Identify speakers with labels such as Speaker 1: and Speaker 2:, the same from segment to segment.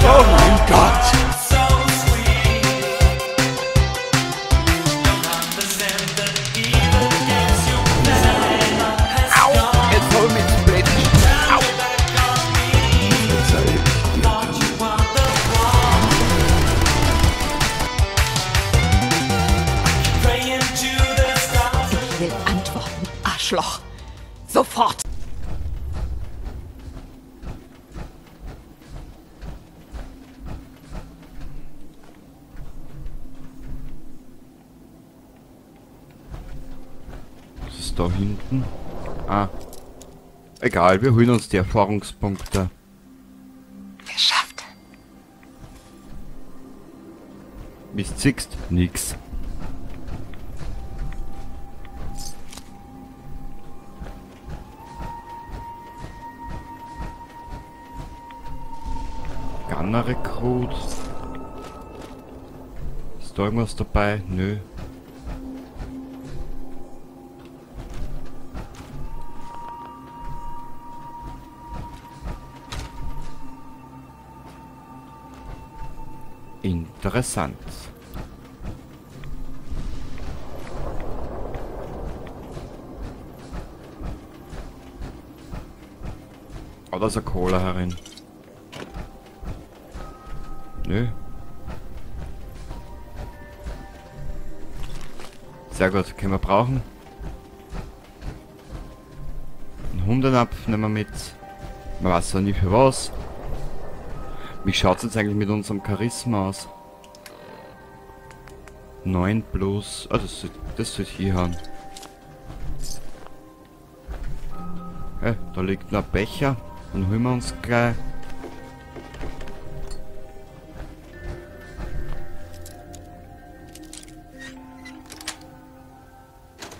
Speaker 1: Oh mein Gott! Au! Jetzt hab ich mich zu blöd. Au!
Speaker 2: Ich will antworten, Arschloch. Sofort!
Speaker 1: Was ist da hinten? Ah. Egal, wir holen uns die Erfahrungspunkte.
Speaker 2: Geschafft.
Speaker 1: Mist, siehst nix. Gunner Rekrut. Ist da irgendwas dabei? Nö. Interessant. Oh, da ist eine Cola herin. Nö. Sehr gut, können wir brauchen. Einen Hundenapf nehmen wir mit. Man weiß ja nie für was. Wie schaut's jetzt eigentlich mit unserem Charisma aus? 9 plus... Ah, das soll ich hier haben. Hey, da liegt noch ein Becher. Dann holen wir uns gleich.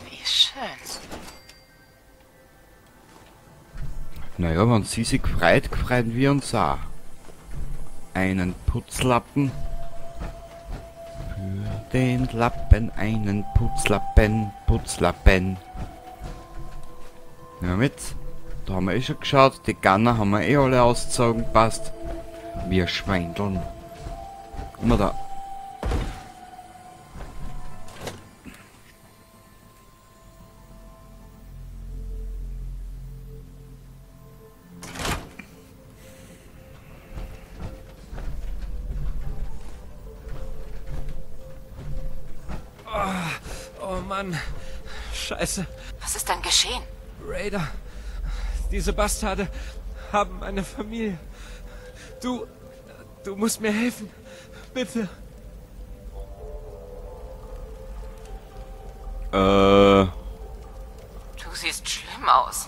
Speaker 2: Wie schön.
Speaker 1: Naja, wenn sie sich freut, freuen wir uns auch. Einen Putzlappen. Für den Lappen einen Putzlappen, Putzlappen. Nehmen wir mit. Da haben wir eh schon geschaut. Die Gunner haben wir eh alle ausgezogen. Passt. Wir schweindeln. Immer da.
Speaker 3: Oh Mann, Scheiße.
Speaker 2: Was ist denn geschehen?
Speaker 3: Raider, diese Bastarde haben meine Familie. Du musst mir helfen, bitte.
Speaker 2: Du siehst schlimm aus.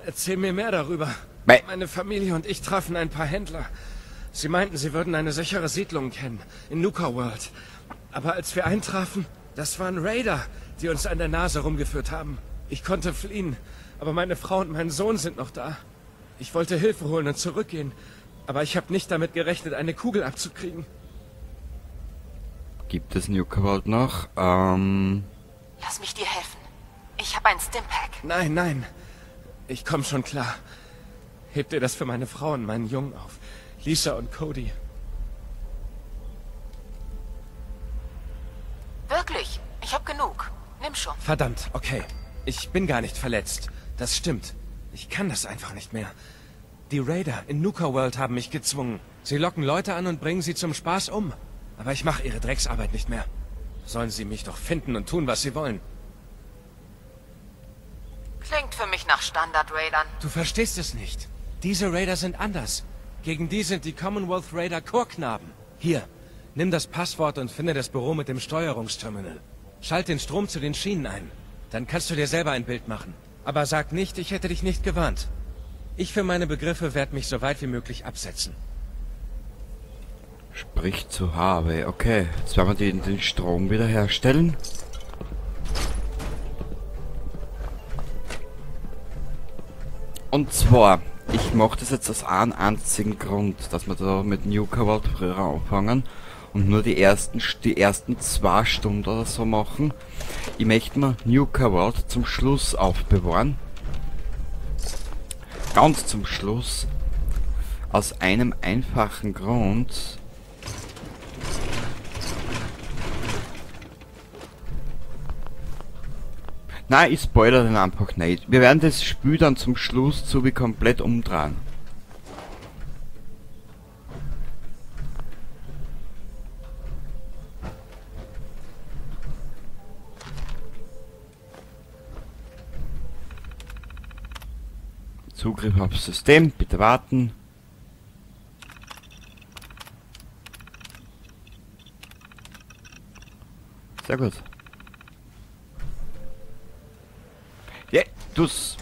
Speaker 3: Erzähl mir mehr darüber. Meine Familie und ich trafen ein paar Händler. Sie meinten, sie würden eine sichere Siedlung kennen, in Nuka World. Aber als wir eintrafen, das waren Raider, die uns an der Nase rumgeführt haben. Ich konnte fliehen, aber meine Frau und mein Sohn sind noch da. Ich wollte Hilfe holen und zurückgehen, aber ich habe nicht damit gerechnet, eine Kugel abzukriegen.
Speaker 1: Gibt es Nuka World noch?
Speaker 2: Lass mich dir helfen. Ich habe ein Stimpack.
Speaker 3: Nein, nein. Ich komme schon klar. Hebt ihr das für meine Frau und meinen Jungen auf. Lisa und Cody.
Speaker 2: Wirklich? Ich hab genug. Nimm schon.
Speaker 3: Verdammt, okay. Ich bin gar nicht verletzt. Das stimmt. Ich kann das einfach nicht mehr. Die Raider in Nuka World haben mich gezwungen. Sie locken Leute an und bringen sie zum Spaß um. Aber ich mache ihre Drecksarbeit nicht mehr. Sollen sie mich doch finden und tun, was sie wollen.
Speaker 2: Klingt für mich nach Standard-Raidern.
Speaker 3: Du verstehst es nicht. Diese Raider sind anders. Gegen die sind die Commonwealth Raider Chorknaben. Hier, nimm das Passwort und finde das Büro mit dem Steuerungsterminal. Schalt den Strom zu den Schienen ein. Dann kannst du dir selber ein Bild machen. Aber sag nicht, ich hätte dich nicht gewarnt. Ich für meine Begriffe werde mich so weit wie möglich absetzen.
Speaker 1: Sprich zu Harvey. Okay, jetzt werden wir den Strom wiederherstellen. Und zwar, ich mache das jetzt aus einem einzigen Grund, dass wir da mit Nuka World früher anfangen und nur die ersten 2 Stunden oder so machen. Ich möchte mir Nuka World zum Schluss aufbewahren. Ganz zum Schluss. Aus einem einfachen Grund. Nein, ich spoilere den einfach nicht. Wir werden das Spiel dann zum Schluss so wie komplett umdrehen. Zugriff aufs System, bitte warten. Sehr gut. Ja, du's.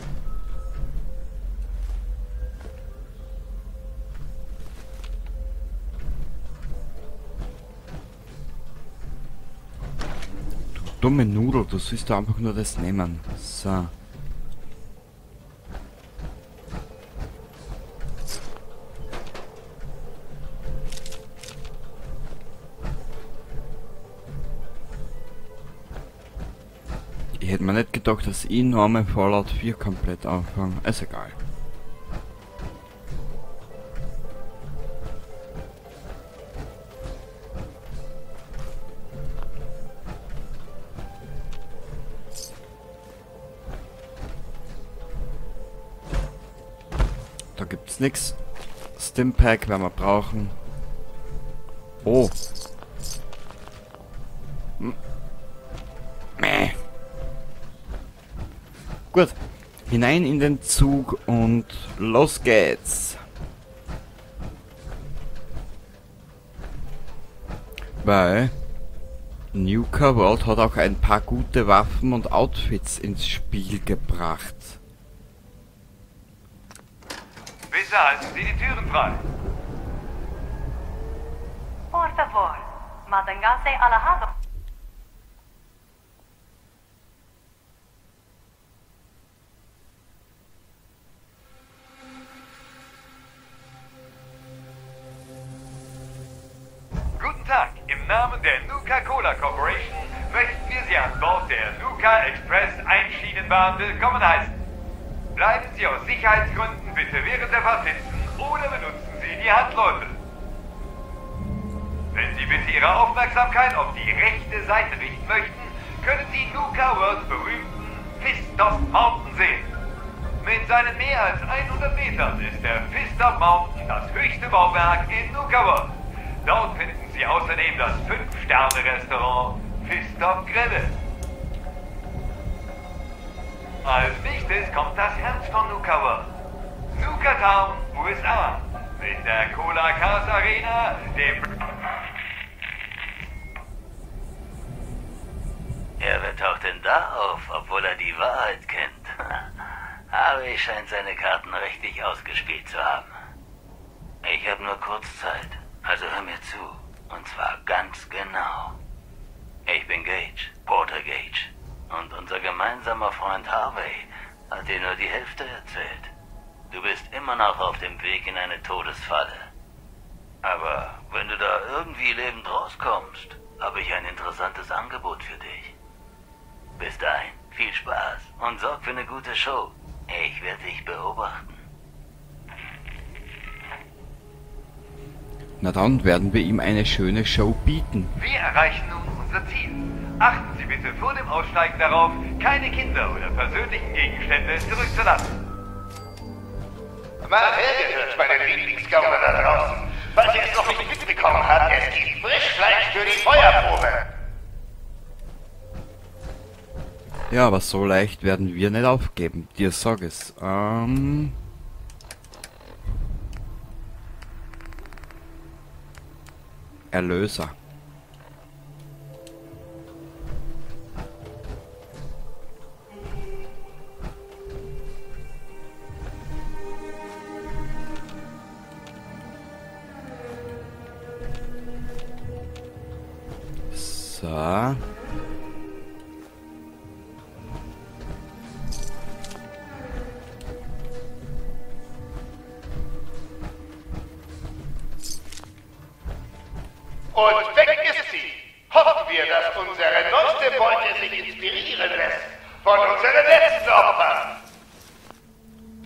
Speaker 1: Du dumme Nudel, du sollst da einfach nur das nehmen. So. Ich hätte mir nicht gedacht, dass ich noch einmal Fallout 4 komplett anfange. Ist egal. Da gibt's nix. Stimpack werden wir brauchen. Oh. Mäh. Gut, hinein in den Zug und los geht's. Weil Nuka World hat auch ein paar gute Waffen und Outfits ins Spiel gebracht.
Speaker 4: Bitte halten Sie die Türen frei.
Speaker 2: Por favor, manténgase alejado.
Speaker 4: Guten Tag, im Namen der Nuka-Cola Corporation möchten wir Sie an Bord der Nuka Express Einschienenbahn willkommen heißen. Bleiben Sie aus Sicherheitsgründen bitte während der Fahrt sitzen oder benutzen Sie die Handläufe. Wenn Sie bitte Ihre Aufmerksamkeit auf die rechte Seite richten möchten, können Sie Nuka Worlds berühmten Fizztop Mountain sehen. Mit seinen mehr als 100 Metern ist der Fizztop Mountain das höchste Bauwerk in Nuka World. Dort finden Sie außerdem das 5-Sterne-Restaurant Fizztop Grille. Als nächstes kommt das Herz von Nuka World. Nuka Town, USA. Mit der Cola Cars Arena, dem...
Speaker 5: Ja, wer taucht denn da auf, obwohl er die Wahrheit kennt? Harvey scheint seine Karten richtig ausgespielt zu haben. Ich habe nur kurz Zeit. Also hör mir zu. Und zwar ganz genau. Ich bin Gage, Porter Gage. Und unser gemeinsamer Freund Harvey hat dir nur die Hälfte erzählt. Du bist immer noch auf dem Weg in eine Todesfalle. Aber wenn du da irgendwie lebend rauskommst, habe ich ein interessantes Angebot für dich. Bis dahin, viel Spaß und sorg für eine gute Show. Ich werde dich beobachten.
Speaker 1: Na dann werden wir ihm eine schöne Show bieten.
Speaker 4: Wir erreichen nun unser Ziel. Achten Sie bitte vor dem Aussteigen darauf, keine Kinder oder persönlichen Gegenstände zurückzulassen.
Speaker 6: Mal hergehört, meine Lieblingsgauner da draußen. Falls ihr es noch nicht mitbekommen habt, es gibt Frischfleisch für die Feuerprobe.
Speaker 1: Ja, aber so leicht werden wir nicht aufgeben. Dir sag es. Erlöser. So.
Speaker 6: Und weg ist sie! Hoffen wir, dass unsere neueste Beute sich inspirieren lässt von unseren letzten Opfern!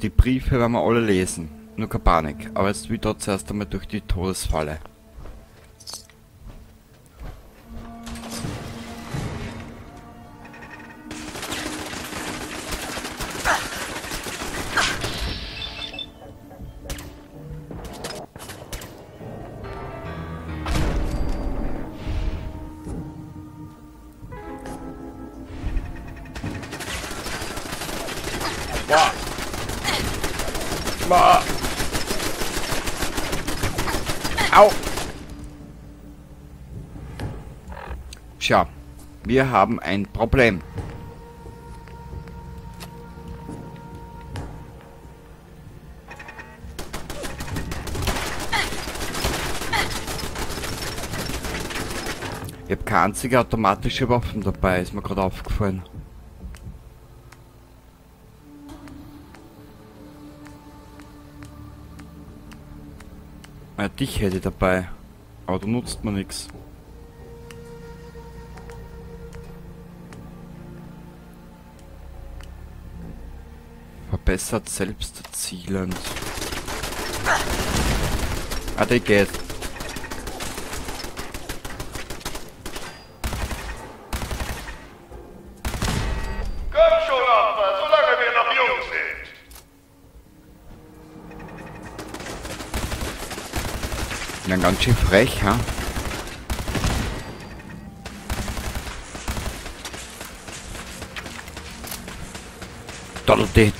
Speaker 1: Die Briefe werden wir alle lesen. Nur keine Panik. Aber jetzt wieder zuerst einmal durch die Todesfalle. Boah. Au! Tja, wir haben ein Problem. Ich habe keine einzige automatische Waffen dabei, ist mir gerade aufgefallen. Ja, dich hätte ich dabei, aber du nutzt mir nichts. Verbessert selbst zielend. Ah, der geht.
Speaker 6: Komm schon, Opfer, solange wir noch jung sind.
Speaker 1: Ja, ganz schön frech, ha?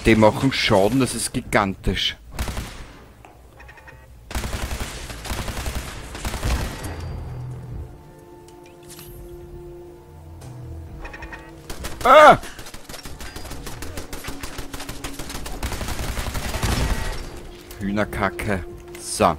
Speaker 1: Die machen Schaden, das ist gigantisch. Ah! Hühnerkacke. So.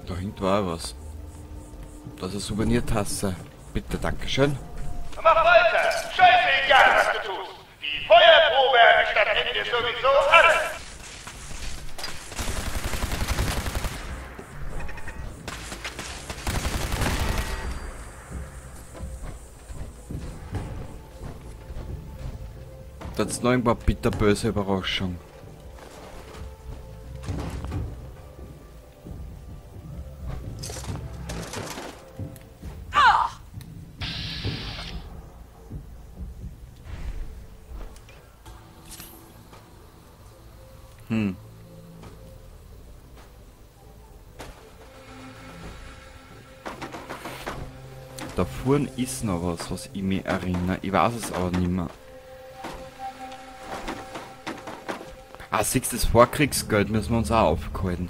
Speaker 1: Da hinten war was. Das ist eine Souvenirtasse. Bitte, dankeschön.
Speaker 6: Mach weiter! Scheißegal, was du tust! Die Feuerprobe erwischt am Ende sowieso alles!
Speaker 1: Das ist noch irgendwo eine bitterböse Überraschung. Da vorne ist noch was, was ich mich erinnere. Ich weiß es aber nicht mehr. Ah, siehst du, das Vorkriegsgeld müssen wir uns auch aufgehalten.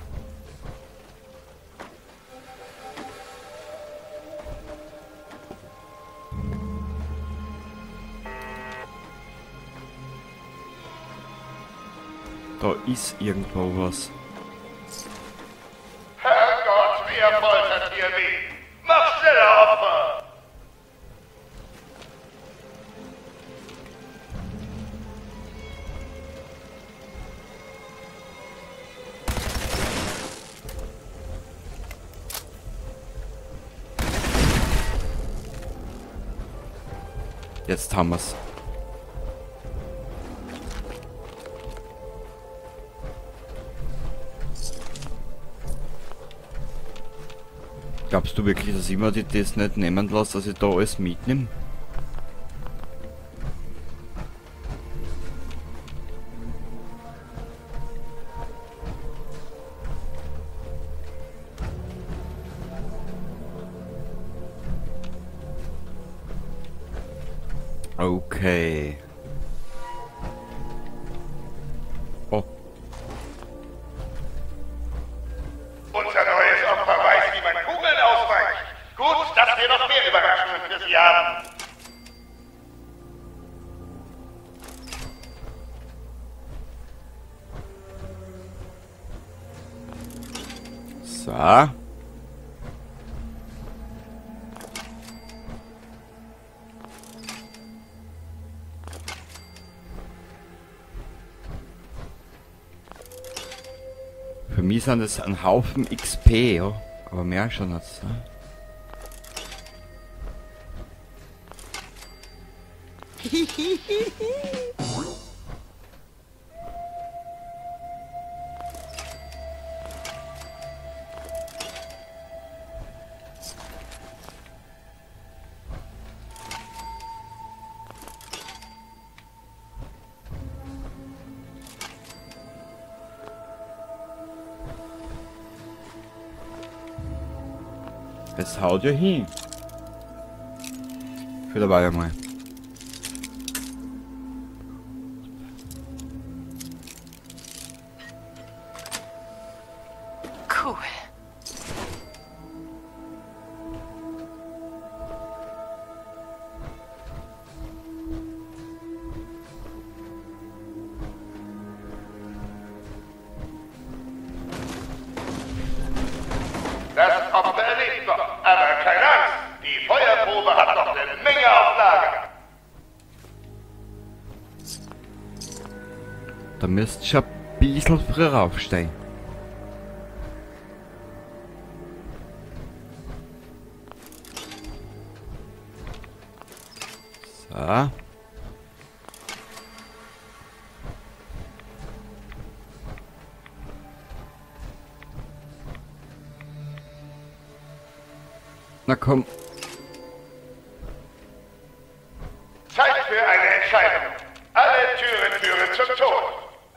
Speaker 1: Da ist irgendwo was.
Speaker 6: Herrgott, wer foltert hier wen? Mach schneller, Opfer!
Speaker 1: Jetzt haben wir's. Glaubst du wirklich, dass ich mir das nicht nehmen lasse, dass ich da alles mitnehme? Okay. Oh.
Speaker 6: Unser neues Opfer weiß, wie man Kugeln ausweicht. Gut, dass wir noch mehr Überraschungen für Sie haben.
Speaker 1: So. Für mich sind das ein Haufen XP, ja. Aber mehr schon als, ne? Es haut ja hin. Für dabei einmal.
Speaker 2: Cool.
Speaker 6: Das Opfer lebt noch, aber keine Angst, die Feuerprobe hat noch eine Menge auf Lager.
Speaker 1: Da müsst ihr schon ein bisschen früher aufstehen. So. Na komm.
Speaker 6: Zeit für eine Entscheidung. Alle Türen führen zum Tod.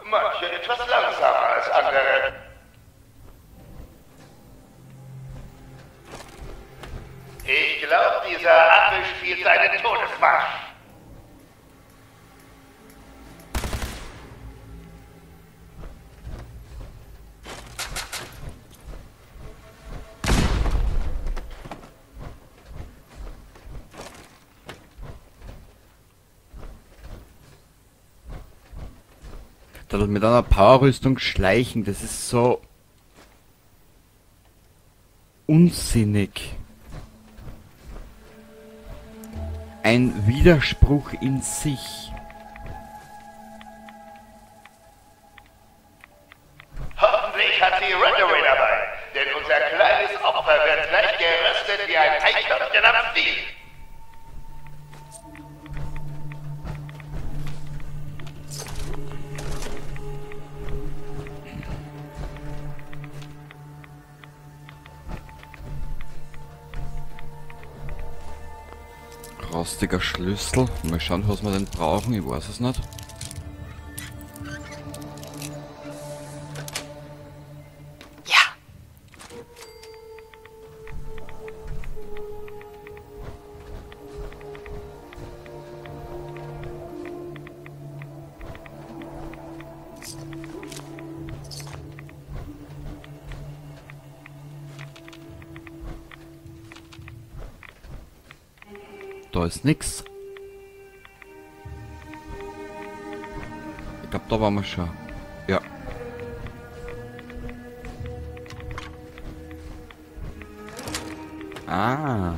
Speaker 6: Manche etwas langsamer als andere. Ich glaube, dieser Affe spielt seinen Todesmarsch.
Speaker 1: Mit einer Powerrüstung schleichen, das ist so unsinnig. Ein Widerspruch in sich.
Speaker 6: Hoffentlich hat sie Redaway dabei, denn unser kleines Opfer wird gleich geröstet wie ein Eichhörnchen am Stiel.
Speaker 1: Rostiger Schlüssel. Mal schauen, was wir denn brauchen. Ich weiß es nicht.
Speaker 2: Ja.
Speaker 1: Da ist nix. Ich glaube, da waren wir schon. Ja. Ah.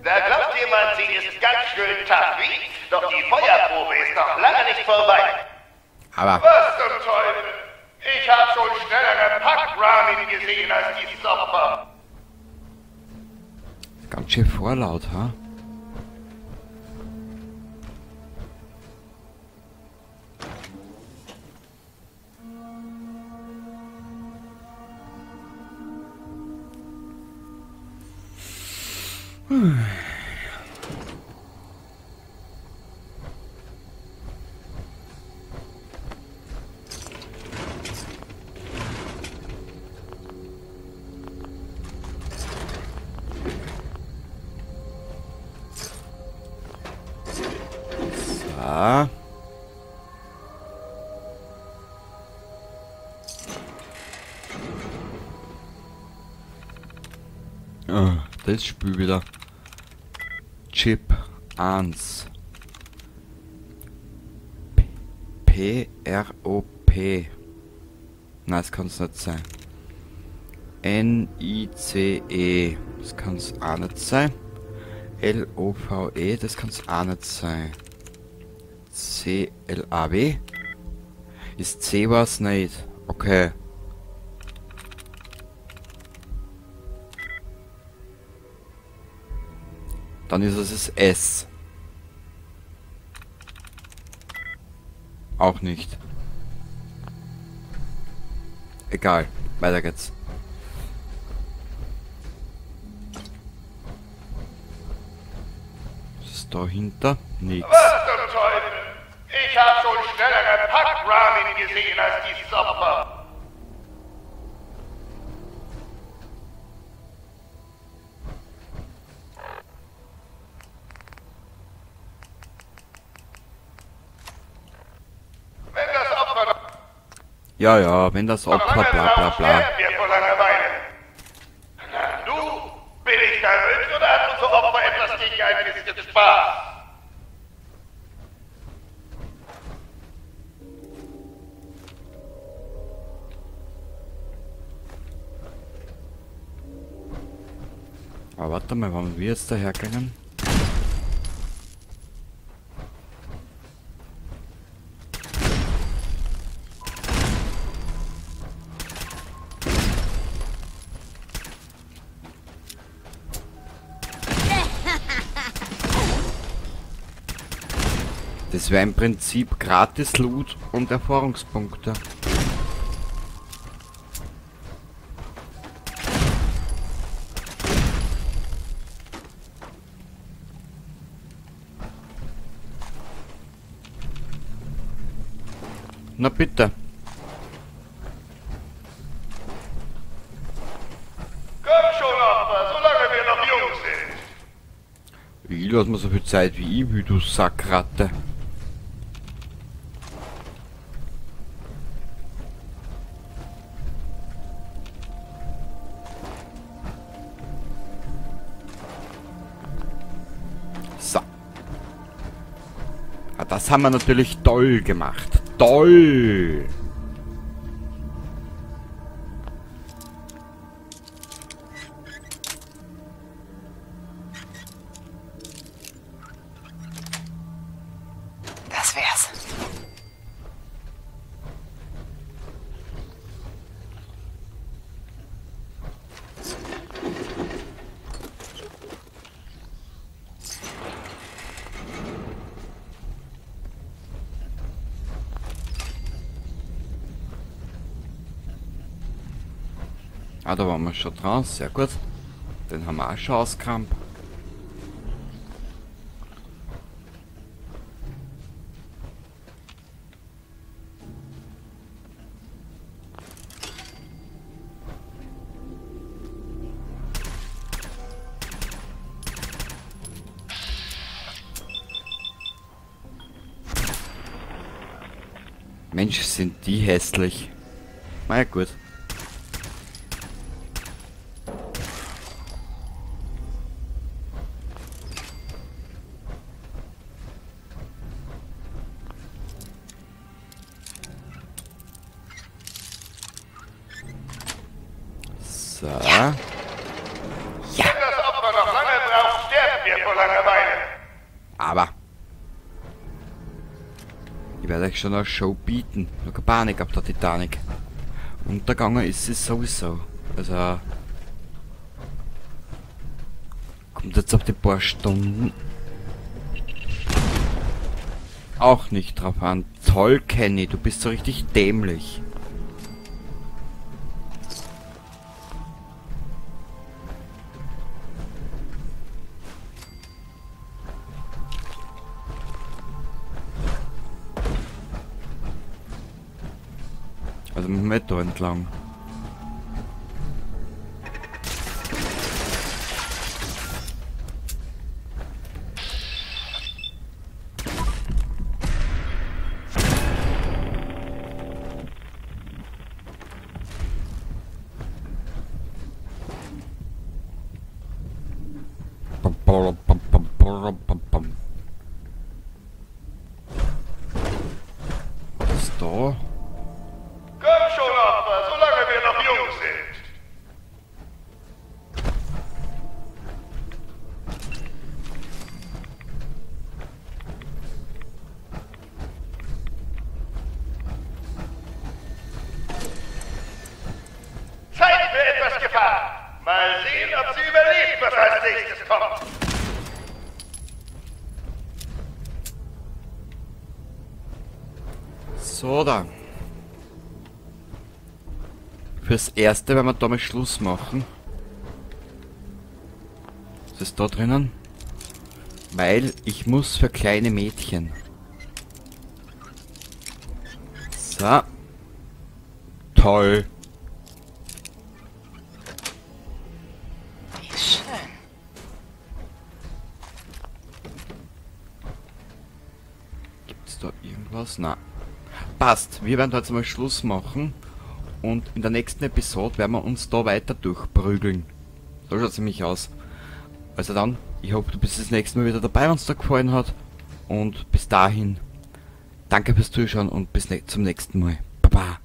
Speaker 6: Da glaubt jemand, sie ist ganz schön tough, wie? Doch die Feuerprobe ist noch lange nicht vorbei.
Speaker 1: Aber.
Speaker 6: Was zum Teufel? Ich habe schon schnellere Pack-Ramen gesehen als dieses Opfer.
Speaker 1: Ganz schön vorlaut, ha? Das Spiel wieder. Chip 1. P R O P. Nein, das kann's nicht sein. N I C E. Das kann's auch nicht sein. L O V E. Das kann's auch nicht sein. C L A W. Ist C was nicht? Okay. Dann ist es das S. Auch nicht. Egal, weiter geht's. Was ist dahinter? Nix.
Speaker 6: Was zum Teufel? Ich hab schon schnellere Pack-Ramen gesehen als dieses Opfer. Wenn das Opfer...
Speaker 1: Ja, ja, wenn das Opfer bla bla bla.
Speaker 6: Na du, bin ich verrückt oder hat unser Opfer etwas gegen ein bisschen Spaß?
Speaker 1: Aber warte mal, wann wir jetzt dahergegangen? Das wäre im Prinzip gratis Loot und Erfahrungspunkte. Na bitte.
Speaker 6: Komm schon, Opfer, solange wir noch jung sind.
Speaker 1: Ich lass mir so viel Zeit wie ich will, du Sackratte. So. Ah, das haben wir natürlich toll gemacht. Toll!
Speaker 2: Das wär's.
Speaker 1: Ah, da waren wir schon dran, sehr gut. Den haben wir auch schon ausgerammt. Mensch, sind die hässlich. Na ja, gut. So.
Speaker 2: Ja.
Speaker 6: Ja. Wenn das Opfer noch lange braucht, sterben wir vor Langeweile.
Speaker 1: Aber ich werde euch schon eine Show bieten. Nur keine Panik auf der Titanic. Untergegangen ist sie sowieso. Also kommt jetzt auf die paar Stunden auch nicht drauf an. Toll, Kenny, du bist so richtig dämlich. Also mit dem Metro entlang. Was ist da?
Speaker 6: Komm schon, Opfer, solange wir noch jung sind. nächstes kommt.
Speaker 1: So, da. Fürs Erste werden wir da mal Schluss machen. Was ist da drinnen? Weil ich muss für kleine Mädchen. So. Toll.
Speaker 2: Wie schön.
Speaker 1: Gibt's da irgendwas? Na. Passt. Wir werden da jetzt mal Schluss machen. Und in der nächsten Episode werden wir uns da weiter durchprügeln. So schaut's nämlich aus. Also dann, ich hoffe, du bist das nächste Mal wieder dabei, wenn's dir gefallen hat. Und bis dahin, danke fürs Zuschauen und bis zum nächsten Mal. Baba.